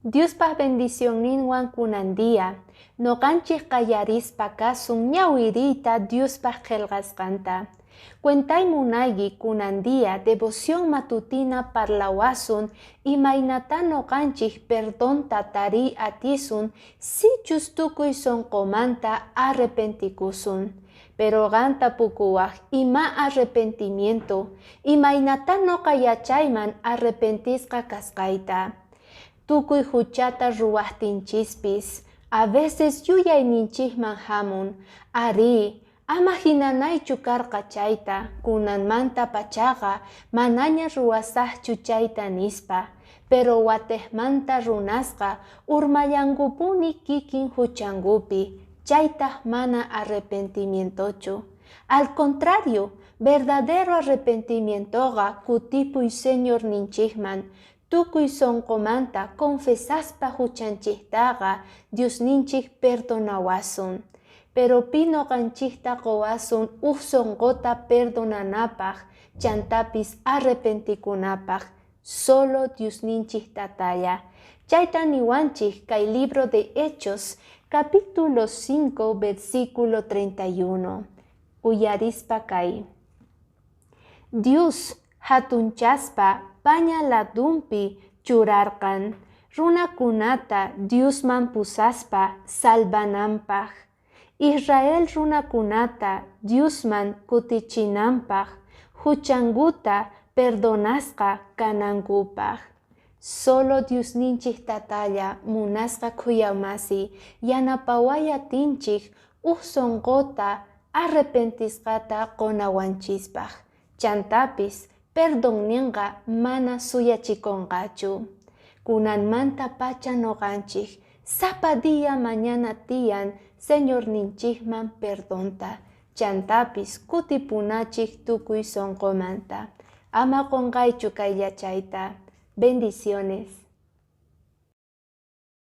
Diospa bendicionninwan kunan día, noqanchik qallarispa kasun ñawiriyta Diospa qhelqasqanta. Cuentay munayki kunan día devoción matutina parlawasun imaynata noqanchik perdonta tariy atisun sichus tukuy sonqomanta arrepentikusun. Pero qan tapukuwaq, ima arrepentimiento? Imaynata noqa yachayman arrepentisqa kasqayta? Tukuy huchata ruwaqtinchispis, a veces yuyayninchikman hamun, arí, ama hinanaychu karqa chayta, kunanmanta pachaqa manaña ruwasaqchu chayta nispa, pero watejmanta runasqa urmallankupuni kikin huchankupi, chaytaq mana arrepentimientochu. Al contrario, verdadero arrepentimientoqa kutipuy Señorninchikman, tukuy sonqomanta confesaspa huchanchiktaqa Diosninchik perdonawasun. Pero pi noqanchikta qowasun uj sonqota perdonanapaq, chantapis arrepentikunapaq, solo Diosninchik tatalla. Chayta niwanchik kay libro de Hechos, capítulo 5, versículo 31. Uyarispa kay. Dios hatunchaspa paña ladunpi churarqan, runakunata Diosman pusaspa salvananpaq, Israel runakunata Diosman kutichinanpaq, huchankuta perdonasqa kanankupaq. Solo Diosninchik tatalla munasqa khuyamasi yanapaway atinchik uj sonqota arrepentisqata qonawanchispaq. Chantapis perdonninqa mana suyachikonqachu. Kunanmanta pacha noqanchik sapa día mañana tiyan Señorninchikman perdonta. Chantapis kutipunachik tukuy sonqomanta. Ama qonqaychu kay yachayta. Bendiciones.